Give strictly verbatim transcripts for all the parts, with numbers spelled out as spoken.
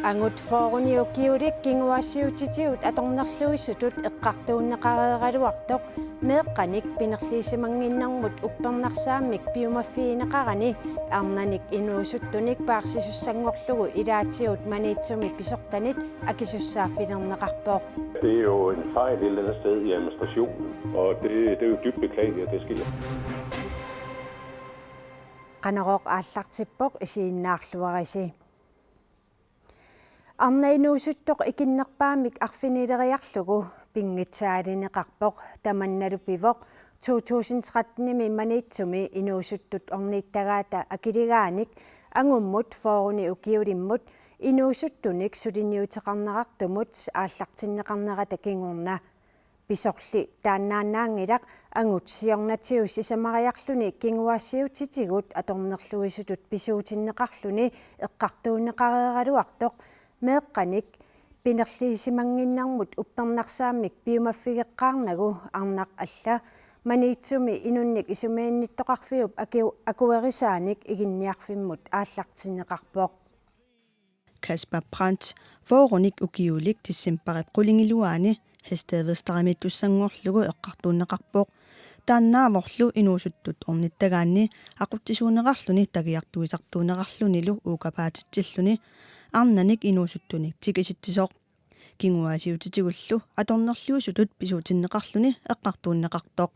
Angut fyrreni ukiulik kinguaassiuutitigut atornerluisutut eqqartuunneqareeraluartoq meeqqanik pinerliisimannginnermut uppernarsaammik piumaffigineqarani arnanik inuusuttunik paarsisussanngorlugu ilaatigut Maniitsumi pisortanit akisussaaffilerneqarpoq. Det er jo en fejl et eller andet sted i administrationen, og det, det er jo dybt beklageligt, at det sker. Qanorooq aallartippoq, isiginnaarluarisi. Arnat inuusuttoq ikinnerpaamik arfinileriarlugu pinngitsaalineqarpoq, tamannalu pivoq to tusind tretten-imi Maniitsumi inuusuttut ornittagaata akiligaanik angummut fyrreni ukiulimmut inuusuttunik suliniuteqarnerartumut aallartinneqarnerata kingorna. Pisorli taannaannaanngilaq angut siornatigut sisamariarluni kinguaassiuutitigut atornerluisutut pisuutinneqarluni eqqartuunneqareeraluartoq meeqqanik pinerliisimannginnermut uppernarsaammik piumaffigeqqaarnagu arnaq alla Maniitsumi inunnik isumaginnittoqarfiup akiu-, akuerisaanik Iginniarfimmut aallartinneqarpoq. Kasper Brandt fyrrenik ukiulik decembarip qulingiluaani Herstedvesterimiittussanngorlugu eqqartuunneqarpoq. Taannaavorlu inuusuttut ornittagaanni aqutsisuuneqarluni tagiartuisartuuneqarlunilu uukapaatitsilluni arnanik inuusuttunik tikisitsisoq. Kinguaassiuutitigullu atornerluisutut pisuutinneqarluni eqqartuunneqartoq.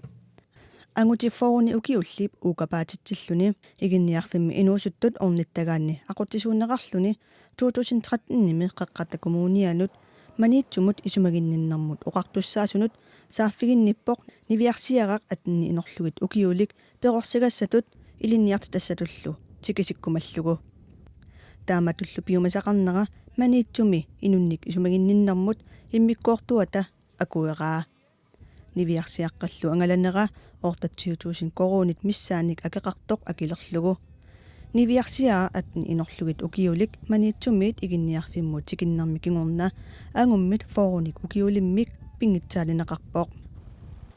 Angutit fyrreni ukiullip uukapaatitsilluni Iginniarfimmi inuusuttut ornittagaanni aqutsisuuneqarluni to tusind tretten-imi Qeqqata Kommunianut Maniitsumut isumaginninnermut oqartussaasunut saaffiginnippoq niviarsiaraq atten inorlugit ukiulik perorsigassatut ilinniartitassatullu tikisikkumallugu. Taamatullu piumasaqarnera Maniitsumi inunnik isumaginninnermut immikkoortuata akueraa. Niviarsiaqqallu angalanera otteogtyve tusind koruunit missaannik akeqartoq akilerlugu. Niviarsiaraq atten inorlugit ukiulik Maniitsumiit Iginniarfimmut tikinnermi kingorna angummit fyrrenik ukiulimmik pinngitsaalineqarpoq.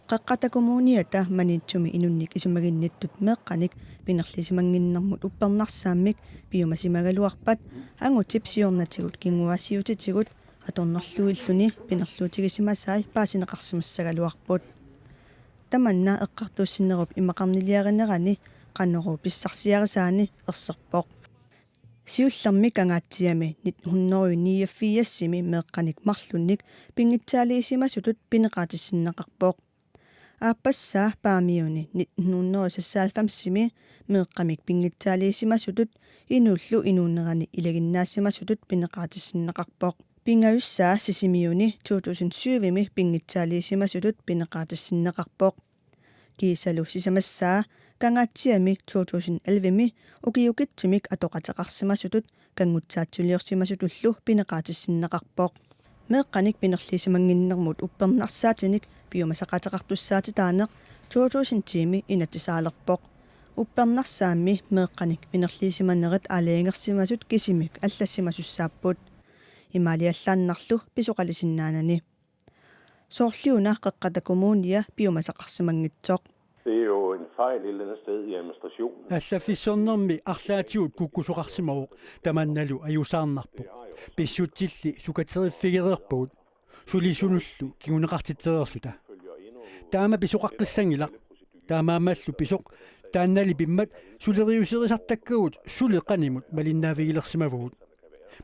Qeqqata Kommuniata Maniitsumi inunnik isumaginnittut meeqqanik pinerliisimannginnermut uppernarsaammik piumasimagaluarpat angutip siornatigut kinguaassiuutitigut atornerluilluni pinerluutigisimasai paasineqarsimassagaluarput. Tamanna eqqartuussinnerup imaqarniliarinerani Qanorooq pissarsiarisaani erserpoq. Siullermik Kangaatsiami nitten hundrede niogfirs-imi meeqqanik marlunnik pinngitsaaliisimasutut pineqaatissinneqarpoq. Aappassaa Paamiuni nitten hundrede seksoghalvfems-imi meeqqamik pinngitsaaliisimasutut inuullu inuunerani ilaginnaassimasutut pineqaatissinneqarpoq. Pingajussaa Sisimiuni to tusind syv-imi pinngitsaaliisimasutut pineqaatissinneqarpoq. Kiisalu sisamassaa Kangaatsiami to tusind elleve-mi ukiukitsumik atoqateqarsimasutut kanngutsaatsuliorsimasutullu pineqaatissinneqarpoq. Meeqqanik pinerliisimannginnermut uppernarsaatinik piumasaqaateqartussaatitaaneq to tusind ti-mi inatsisaalerpoq. Uppernarsaammi meeqqanik pinerliisimanerit aalajangersimasut kisimik allassimasussaapput. Imaaliallaannarlu pisoqalisinnaanani. Soorliuna Qeqqata Kommunia piumasaqarsimanngitsoq. Det er jo en fejl et eller andet sted i administrationen. Allaffissornermi arlaatigut kukkusoqarsimavoq, tamannalu ajuusaarnarpoq. Pissutsilli sukateriffigereerpagut sulisunullu kinguneqartitsereerluta. Taama pisoqaqqissanngilaq. Taamaammallu pisoq taannali pimmat suleriuserisartakkagut suli qanimut malinnaavigilersimavagut.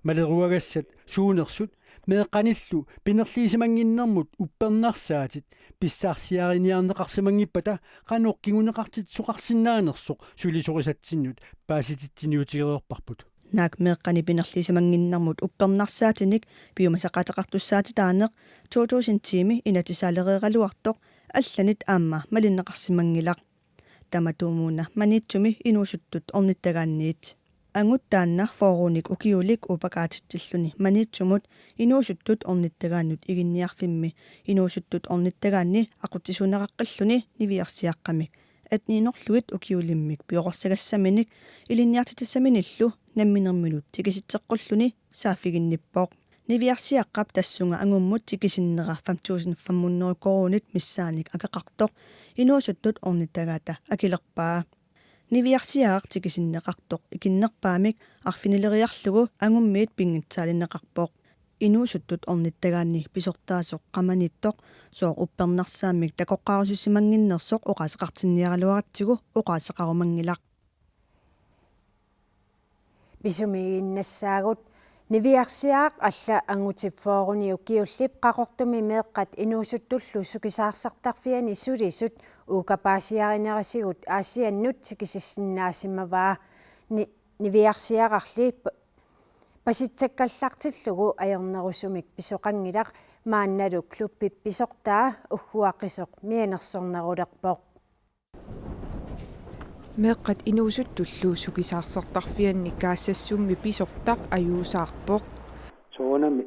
Maleruagassat suunersut meeqqanillu pinerliisimannginnermut uppernarsaatit pissarsiariniarneqarsimanngippata qanoq kinguneqartitsisoqarsinnaanersoq sulisorisatsinnut paasititsiniutigereerparput. Naak meeqqanik pinerliisimannginnermut uppernarsaatinik piumasaqaateqartussaatitaaneq to tusind ti-mi inatsisaaleriaraluartoq allanit aamma malinneqarsimanngilaq. Tamatumuuna Maniitsumi inuusuttut ornittagaanniit. Angut taanna fyrrenik ukiulik upakaatitsilluni Maniitsumut inuusuttut ornittagaannut Iginniarfimmi inuusuttut ornittagaanni aqutsisuuneqaqqilluni niviarsiaqqamik atten inorlugit ukiulimmik piorersagassaminik ilinniartitassaminillu namminermilu tikisitseqqulluni saaffiginnippoq. Niviarsiaqqap tassunga angummut tikisinnera fem tusind fem hundrede koruunit missaannik akeqartoq inuusuttut ornittagaata akilerpaa. Niviarsiaraq tikisinneqartoq ikinnerpaamik arfinileriarlugu angummiit pinngitsaalineqarpoq. Inuusuttut ornittagaanni pisortaasoq qamaniittoq sooq uppernarsaammik takoqqaarusussimannginnersoq oqaaseqartinniaraluaratsigu oqaaseqarumanngilaq. Pisumiiginnassaagut. Niviarsiaraq alla angutip fyrrenik ukiullip Qaqortumi meeqqat inuusuttullu sukisaarsartarfianni sulisut uukapaasiarinerisigut Aasiannut tikisissinnaasimavaa. Ni-, niviarsiararli p-, pasitsakkallartillugu ajornerusumik pisoqanngilaq, maannalu klubbip pisortaa ugguaqisoq mianersornerulerpoq. Meeqqat inuusuttullu sukisaarsartarfianni Gazassummi pisortaq ajuusaarpoq. Soorunami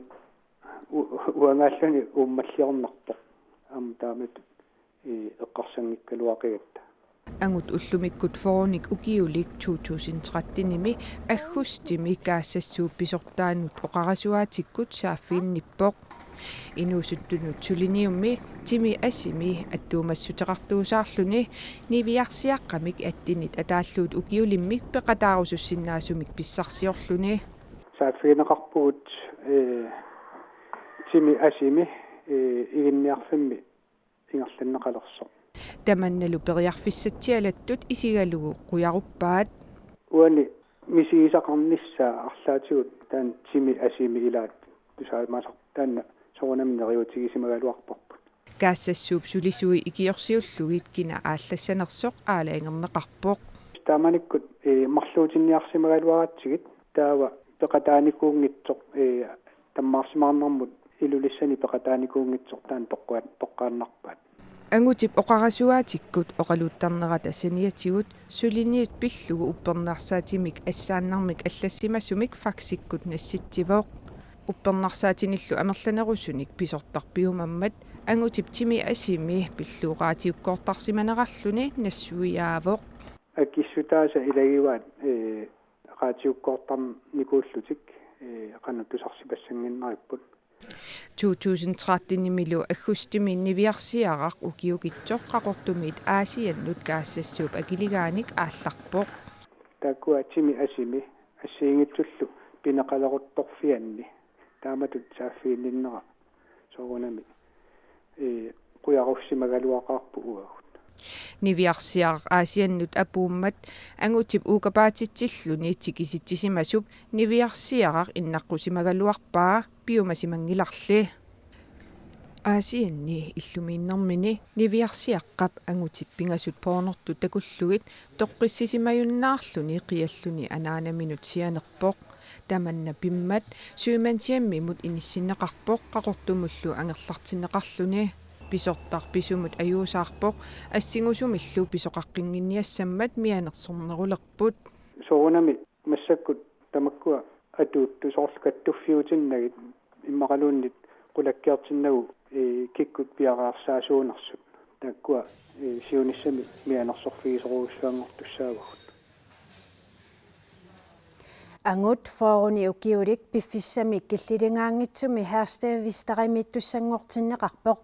u-, uangaalluni uummalliornarpoq. Aamma taamatut, ee, eqqarsanngikkaluaqigatta. Angut ullumikkut fyrrenik ukiulik to tusind trettenimi aggustimi Gazassuup pisortaanut oqarasuaatikkut saaffiginnippoq. Inuusuttunut suliniummi Timi Asimi attuumassuteqartuusaarluni niviarsiaqqamik attenit ataallutik ukiulimmik peqataarusussinnaasumik pissarsiorluni. Saaffigineqarpugut, ee, Timi Asimi, ee, Iginniarfimmi ingerlanneqalersoq. Tamannalu periarfissatsialattut isigalugu qujaruppaat. Uani misigisaqarnissaa arlaatigut taanna Timi Asimi ilaat tusaamasarpoq, taanna soorunami neriuutigisimagaluarparput. Gazassuup sulisui ikiorsiullugit kina aallassanersoq aalajangerneqarpoq. Taamanikkut, ee, marluutinniarsimagaluaratsigit, taava peqataanikuunngitsoq, ee, tammaarsimaarnermut Ilulissani peqataanikuunngitsoq taanna toqqua-, toqqaannarpaat. Angutip oqarasuaatikkut oqaluttarnerata saniatigut suliniut pillugu uppernarsaatimik assaannarmik allassimasumik faksikkut nassitsivoq. Uppernarsaatinillu amerlanerusunik pisortaq piumammat angutip Timi Asimi pillugu raatiukkoortarsimanerarluni nassuiaavoq. Akissutaasa ilagivaat, ee, raatiukkoortarnikuullutik, ee, qanoq tusarsipassannginnaripput. To tusind trettenimilu aggustimi niviarsiaraq ukiukitsoq Qaqortumiit Aasiannut Gazassuup akiligaanik aallarpoq. Taakkua Timi Asimi assigiinngitsullu pineqaleruttorfianni taamatut saaffiginninnera soorunami, ee, qujarussimagaluaqaarpoq uagut. Niviarsiaraq Aasiannut apuummat angutip uukapaatitsilluni tikisitsisimasup niviarsiaraq innaqqusimagaluarpaa piumasimanngilarli. Aasianni illumiinnermini niviarsiaqqap angutit pingasut pornortut takullugit toqqissisimajunnaarluni qialluni anaanaminut sianerpoq. Tamanna pimmat Sømandshjemimut inissinneqarpoq Qaqortumullu angerlartinneqarluni. Pisortaq pisumut ajuusaarpoq, assingusumillu pisoqaqqinnginniassammat mianersornerulerput. Soorunami massakkut tamakkua atuuttut soorlu kattuffiutinnagit immaqaluunniit qulakkeertinnagu, ee, kikkut piareersaasuunersut. Taakkua, ee, siunissami mianersorfigisorujussuanngortussaavagut. Angut fyrrenik ukiulik piffissami killilingaanngitsumi Herstedvesterimiittussanngortinneqarpoq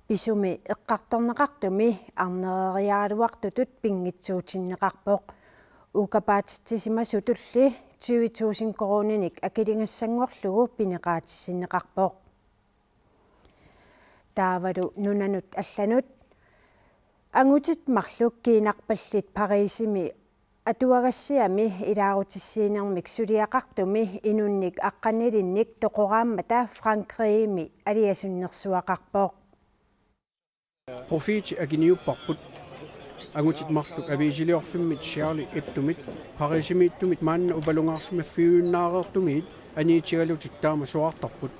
pisumi eqqartorneqartumi arnereriaraluartutut pinngitsuutinneqarpoq. Uukapaatitsisimasutulli tyve tusind koruuninik akiligassanngorlugu pineqaatissinneqarpoq. Taavalu nunanut allanut. Angutit marluk kiinarpallit Parisimi atuagassiami ilaarutissiinermik suliaqartumi inunnik aqqanilinnik toqoraammata Frankrigimi aliasunnersuaqarpoq. Profiiti akiniupparput. Angutit marluk aviisiliorfimmit Charlie Hebdomit Parisimiittumit maanna upalungaarsimaffiujunnaareertumiit aniitigalutik taama soraartarput.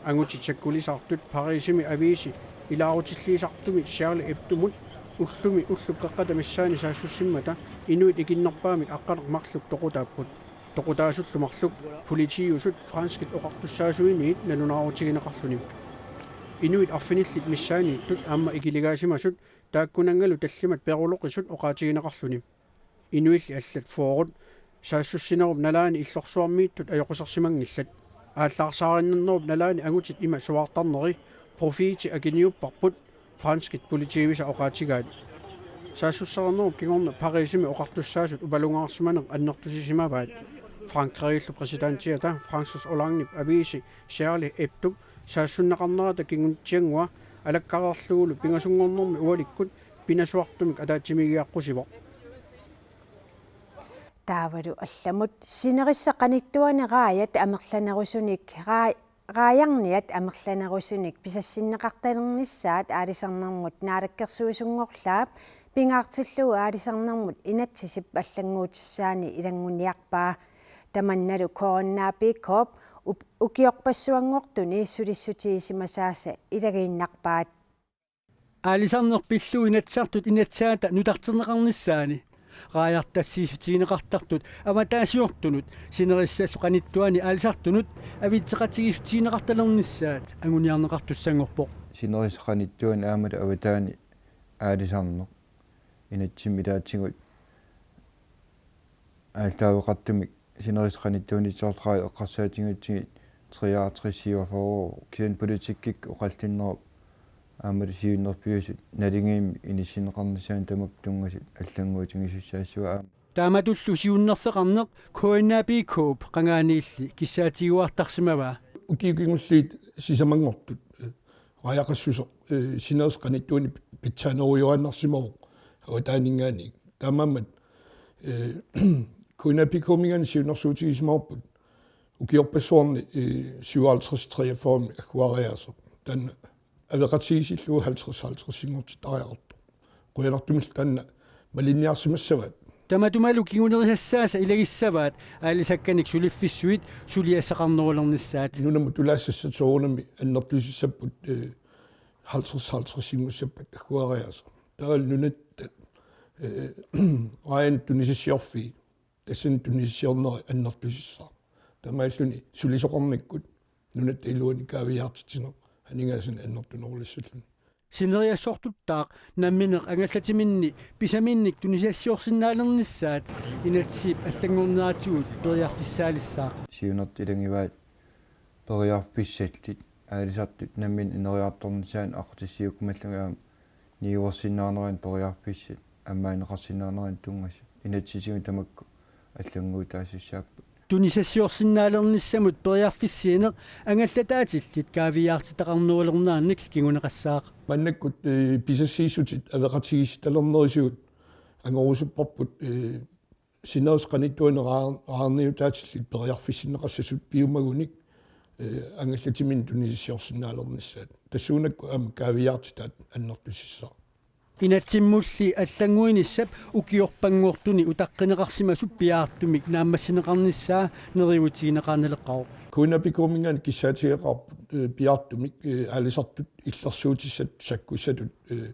Angutit sakkulisaartut Parisimi aviisi ilaarutilliisartumi Charlie Hebdomut ullumi ullup qeqqata missaani saassussimmata inuit ikinnerpaamik aqqaneq marluk toqutaapput. Toqutaasullu marluk politiiusut franskit oqartussaasuiniit nalunaarutigineqarluni. Inuit arfinillit missaanniittut aamma ikiligaasimasut taakkunanngalu tallimat peruloqisut oqaatigineqarluni. Inuilli allat fyrret saassussinerup nalaani illorsuarmiittut ajoqusersimanngillat. Aallaarsaarinnarnerup nalaani angutit ima soraartarneri profiiti akiniupparput, franskit politiivisa oqaatigaat. Saassussaqarnerup kingorna Parisimi oqartussaasut upalungaarsimaneq annertusisimavaat. Frankrigillu præsidentiata François Hollandep aviisi Charlie Hebdop saassunneqarnerata kingutsianngua alakkareerlugulu pingasunngornermi ualikkut pinasuartumik ataatsimiigiaqqusivoq. Taavalu allamut sinerissap qanittuani raajat amerlanerusunik raa-, raajarniat amerlanerusunik pisassinneqartalernissaat aalisarnermut naalakkersuisunngorlaap pingaartillugu aalisarnermut inatsisip allannguutissaani ilannguniarpaa. Tamannalu K N A B K-p up-, ukiorpassuanngortuni sulissutigisimasaasa ilagiinnarpaat. Aalisarneq pillugu Inatsisartut inatsaata nutarterneqarnissaani raajartassiissutigineqartartut avataasiortunut sinerissallu qanittuani aalisartunut avitseqatigiissutigineqartalernissaat anguniarneqartussanngorpoq. Sinerissap qanittuani aammalu avataani aalisarneq inatsimmik ilaatigut aallaaveqartumik sinerissap qanittuani soorlu eqqarsaatigullu treogtres syvogfyrre, kisianni politikkikkut oqallinnerup aammalu siunnerfiusut naligiimmik inissinneqarnissaannut tamakku tunngasut allannguutigisussaassavaat aamma. Taamatullu siunnerfeqarneq K N A B K-p qangaaniilli kissaatigiuartarsimavaa. Ukiut kingulliit sisamanngortut, eh, raajaqassuseq, eh, sinerissap qanittuani pitsaanerujuaannarsimavoq avataaninngaanniit. Taamaammat, eh, K N A B K-minngaanniit siunnersuutigisimavarput ukiorpassuarni, eh, syvoghalvtreds treogfyrre agguariaaseq. Taanna aveqatigiissillugu halvtreds halvtredsinngortittariaqartoq. Qujanartumillu taanna malinniarsimassavaat. Tamatumalu kingunerisassaasa ilagissavaat aalisakkanik suliffissuit suliassaqarnerulernissaat. Nunamut tulaassassat soorunami annertusissapput, eh, halvtreds halvtredsinngussappata agguariaaseq. Taavalu nunatta, eh, raajanut tunisassiorfii. Tassani tunisassiorneri annertusissaaq. Taamaalilluni sulisoqarnikkut nunatta iluani kaaviiaartitsineq aningaasanik annertunerulissalluni. Sineriassortuttaaq nammineq angallatiminni pisaminnik tunisassiorsinnaalernissaat inatsisip allanngorneratigut periarfissaalissaaq. Siunertut ilagivaat periarfissallit aalisartut nammineq ineriartornissaannut aqqutissiuukkumallugit aamma niuersinnaanerannut periarfissat ammaanneqarsinnaanerannut tunngasut inatsisitigut tamakku allannguutaasussaapput. Tunisassiorsinnaalernissamut periarfissiineq angallataatillit kaaviiaartitaqarnerulernerannik kinguneqassaaq. Maannakkut, eh, pisassiissutit aveqatigiissitalernerisigut angorusupparput, eh, sinerissap qanittuani raa-, raarniutaatillit periarfissinneqassasut piumagunik, eh, angallatiminik tunisassiorsinnaalernissaat. Tassuunakkut aamma kaaviiaartitaat annertusissaaq. Inatsimmulli allannguinissap ukiorpanngortuni utaqqineqarsimasup piaartumik naammassineqarnissaa neriuutigineqaannaleqqaarpoq. K N A B K-minngaanniit kissaatigeqaarput, eh, piaartumik, eh, aalisartut illersuutissat sakkussatut, eh,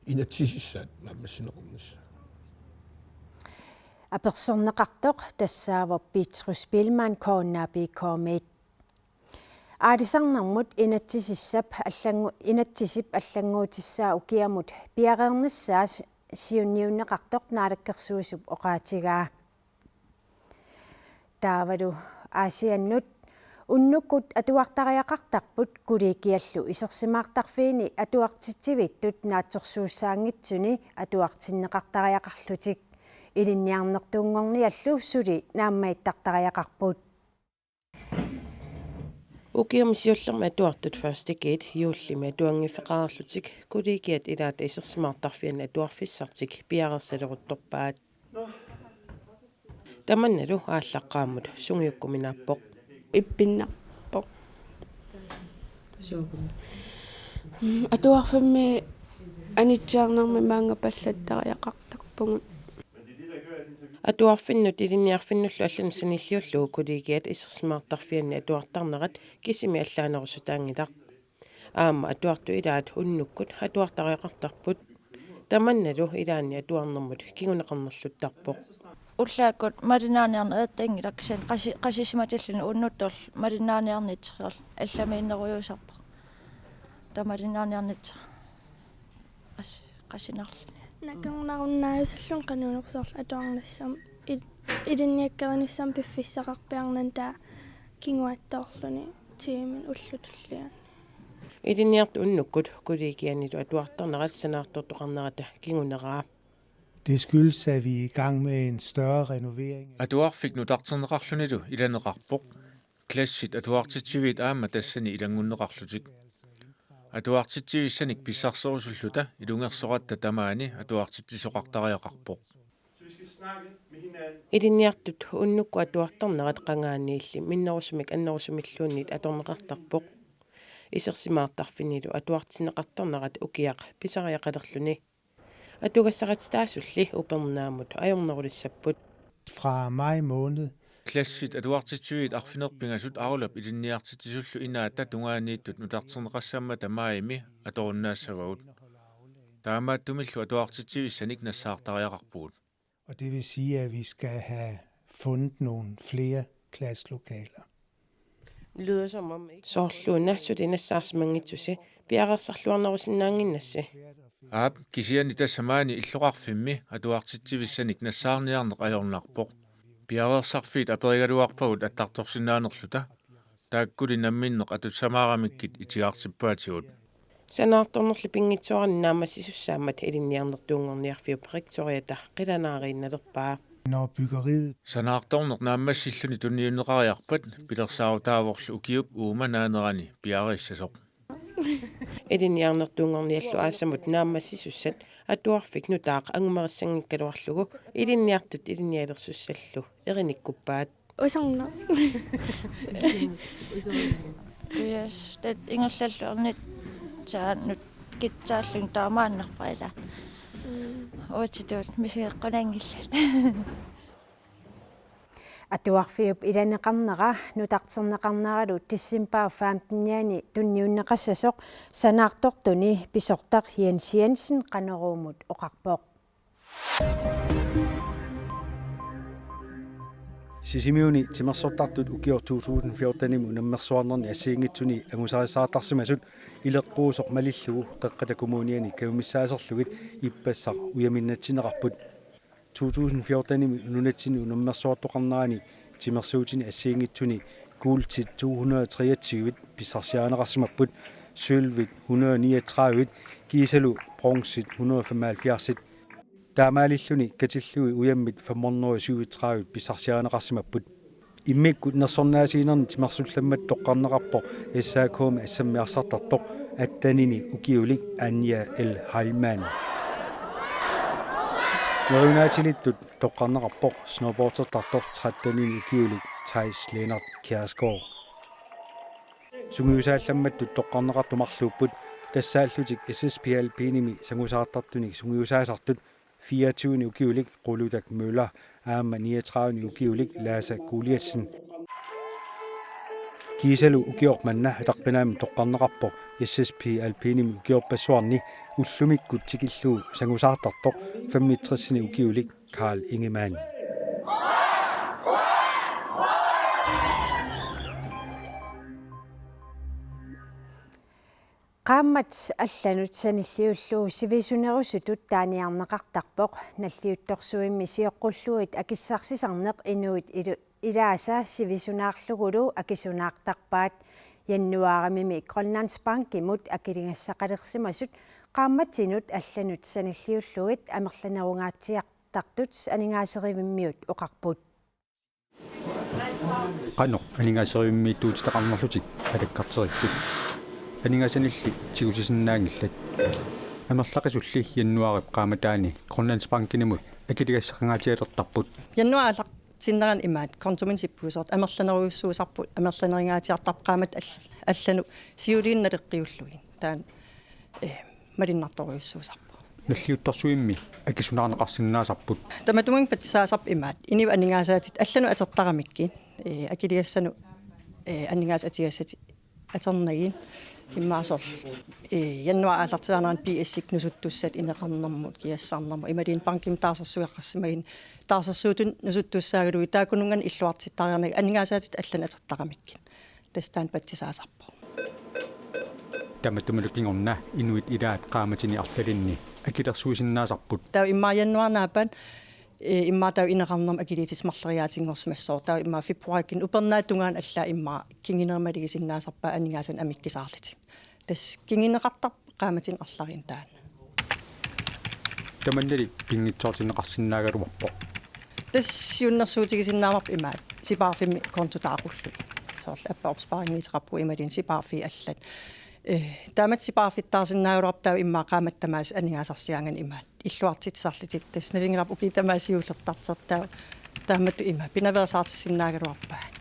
inatsisissaat naammassineqarnissaa. Apersorneqartoq tassaavoq Petrus Biilmann K N A B K-miit. Aalisarnermut inatsisissap allangu-, inatsisip allannguutissaa ukiamut piareernissaa s-, siunniunneqartoq Naalakkersuisup oqaatigaa. Taavalu Aasiannut unnukkut atuartariaqartarput kollegiallu isersimaartarfiini atuartitsivittut naatsorsuussaanngitsuni atuartinneqartariaqarlutik. Ilinniarnertuunngorniallu suli naammaattartariaqarput. Ukiumi siullermi atuartut første G-t juullimi atuanngiffeqarlutik kollegiat ilaata isersimaartarfianni atuarfissartik piareersaleruttorpaat. Tamannalu aallaqqaammut sungiukkuminaappoq. Ippinnarpoq. Atuarfimmi anitsiarnermi maanngapallattariaqartarpugut. Atuarfinnut ilinniarfinnullu allanut sanilliullugu kollegiat isersimaartarfianni atuartarnerat kisimi allaanerusutaanngilaq. Aamma atuartut ilaat unnukkut atuartariaqartarput. Tamannalu ilaanni atuarnermut kinguneqarnerluttarpoq. Ullaakkut malinnaaniarneq eqqunngilaq kisianni qasi-, qasisimatilluni unnuttorlu malinnaaniarnitseq soorlu allamiinnerujussuusarpoq. Taava malinnaaniarnitseq as-, qasinarluni. Nakornarunnaarussullun qanoq soorlu atuarnissamut il-, ilinniakkerinissamut piffissaqarpiarnani taava kinguaattoorluni tiimini ullut tulliani. Ilinniartut unnukkut kollegianilu atuartarnerat sanaartortoqarnerata kinguneraa. Det skyldes, at vi er i gang med en større renovering. Atuarfik nutarterneqarlunilu ilaneqarpoq. Klassit atuartitsiviit aamma tassani ilanngunneqarlutik. Atuartitsivissanik pissarserusulluta ilungersoratta tamaani atuartitsisoqartariaqarpoq. Ilinniartut unnukkut atuartarnerat qangaaniilli minnerusumik annerusumilluunniit atorneqartarpoq. Isersimaartarfinilu atuartinneqartarnerat ukiaq pisariaqalerluni. Atugassaqatitaasulli upernaamut ajornerulissapput. Fra maj måned. Klassit atuartitsiviit arfineq-pingasut Aulap ilinniartitsisullu inaata tungaaniittut nutarterneqassammata majimi atorunnaassavagut. Taamaattumillu atuartitsivissanik nassaartariaqarpugut. Og det vil sige, at vi skal have fundet nogle flere klasselokaler. Soorlu una suli nassaarsimanngitsusi piareersarluarnerusinnaannginnassi. Aap, kisianni tassa maani illoqarfimmi atuartitsivissanik nassaarniarneq ajornarpoq. Piareersarfiit aperigaluarpagut attartorsinnaanerluta. Taakkuli namminneq atussamaaramikkit itigartippaatigut. Sanaartornerli pinngitsoorani naammassisussaammat ilinniarnertuunngorniarfiup rektoriata qilanaariinnalerpaa. Når byggeriet Sanaartorneq naammassilluni tunniunneqariarpat pilersaarutaavorlu ukiup uuma naanerani piareersassasoq. Ilinniarnertuunngorniallu aassamut naammassisussat atuarfik nutaaq angumerissanngikkaluarlugu ilinniartut ilinnialersussallu erinikkuppaat. Usorneq. Yes, tat ingerlalluarnit saannut kitsaallun taamaannarpaila. Uatituut misigeqqunanngillat. Atuarfiup ilaneqarnera nutarterneqarneralu december femtenianni tunniunneqassasoq sanaartortuni pisortaq Jens Jensen Qanoruumut oqarpoq. Sisimiuni timersortartut ukioq to tusind fjortenimi unammersuarnerni assigiinngitsuni angusarissaartarsimasut ileqquusoq malillugu Qeqqata Kommuniani kajumissaaserlugit ippassaq ujaminnatsinneqarput. To tusind fjortenimi nunatsinni unammersuartoqarnerani timersuutini assigiinngitsuni kuultit to hundrede og treogtyve pissarsiarineqarsimapput, sølvit hundrede og niogtredive, kiisalu bronzit hundrede og femoghalvfjerds. Taamaalilluni katillugit ujammit fem hundrede og syvogtredive pissarsiarineqarsimapput. Immikkut nersornaasiinerni timersullammat toqqarneqarpoq S A K-mi assammiarsartartoq attenini ukiulik Anja L. Heilmann. Neriunaatilittut toqqarneqarpoq snowboardertartoq trettenini ukiulik Theis Lennert Kjærsgaard. Sungiusaallammattut toqqarneqartut marluupput, tassaallutik S S P Alpinimi sangusaartartunik sungiusaasartut fireogtyveni ukiulik Qulutak Møller aamma niogtrediveni ukiulik Laasa Goliathsen. Kiisalu ukioq manna ataqqinaammik toqqarneqarpoq S S P Alpinimi ukiorpassuarni ullumikkut tikillugu sangusaartartoq femogtresini ukiulik Karl Ingemann. Qaammat allanut sanilliullugu sivisunerusutut taaniarneqartarpoq. Nalliuttorsuimmi sioqqullugit akissarsisarneq inuit ilu-, ilaasa sivisunaarlugulu akisunaartarpaat. Januaarimimi Grønlandsbankimut akiligassaqalersimasut qaammatinut allanut sanilliullugit amerlanerungaatsiartartut aningaaseriivimmiut oqarput. Qanoq aningaaseriivimmiittuutitaqarnerlutik alakkarteripput. Aningaasanilli tigusisinnaanngillat. Amerlaqisulli januaarip qaammataani Grønlandsbankinimut akiligassaqangaatsialertarput. Januaar aallartinnerani imaat kontominnut sippuisoortoq amerlanerujussuusarput, amerlaneringaatsiartarpoq qaammatit all-, allanut siuliini naleqqiullugit. Taanna, eh, malunnartorujussuusarpoq. Nalliuttorsuimmi akisunaarneqarsinnaasarput. Tamatumunnga patsisaasarpoq imaat: inuit aningaasaatit allanut atortaramikkit, eh, akiligassanut, eh, aningaasat atigassatit atornagit. Immaqa soorlu, eh, januaar aallartilaanerani B S-ikkut nusuttussat ineqarnermut, kiassarnermut, imaluunniit bankimi taarsersueqarsimagineq, taarsersuutitut nusuttussaagaluit taakkununnga illuartittariarnagit aningaasaatit allanut atortaramikkit. Tassa taanna patsisaasarpoq. Tamattumilu kingorna inuit ilaat qaammatini arlalinni akilersuisinnaasarput. Taava immaqa januaarip naapan, eh, immaqa taava ineqarnermut akiliutitut marloriaatinngorsimassaaq. Taava immaqa februaarikkunni upernaata tungaanut allaat immaqa kingunerit malugisinnaasarpaat aningaasanik amikkisaarlutik. Tassa kinguneqartarpoq qaammatini arlalinni taanna. tamannali pinngitsoortinneqarsinnaagaluarpoq. Tassa siunnersuutigisinnaavarput imaat, sipaarfimmi kontotaaqullu. Soorlu appaortuspaarinngiiseqarpugut imaluunniit sipaarfiit allat. Eh, taamatut sipaarfittaarsinnaagaluarpoq taava immaqa qaammatit tamaasa aningaasarsiaanngillat imaat. Illuartitsisarlutik tassa nalinginnaappoq ukiut tamaasa siullertartut taava taamatut imaat pinaveersaartissinnaagaluarpaat.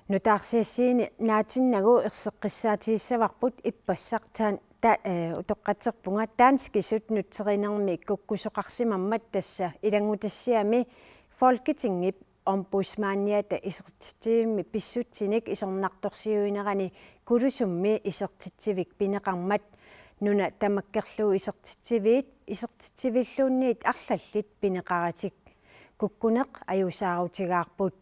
Nutaarsiassiini naatinnagu erseqqissaatigissavarput ippassaq taan-, ta-, eh, utoqqatserpunga danskisut nutserinermi kukkusoqarsimammat tassa ilanngutassiami Folketingip ombudsmandiata isertitsivimmi pissutsinik isornartorsiuinerani Kulusummi isertitsivik pineqarmat nuna tamakkerlugu isertitsiviit isertitsivilluunniit arlallit pineqaratik kukkuneq ajuusaarutigaarput.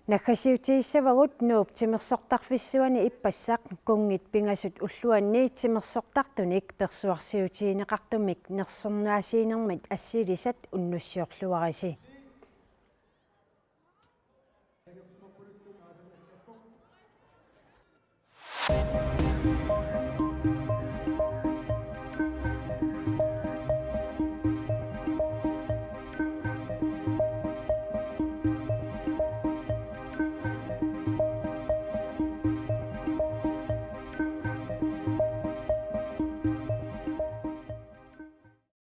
Naggasiutigissavagut Nuup timersortarfissuani ippassaq kunngit pingasut ulluanni timersortartunik persuarsiutigineqartumik nersornaasiinermit assilisat unnussiorluarisi.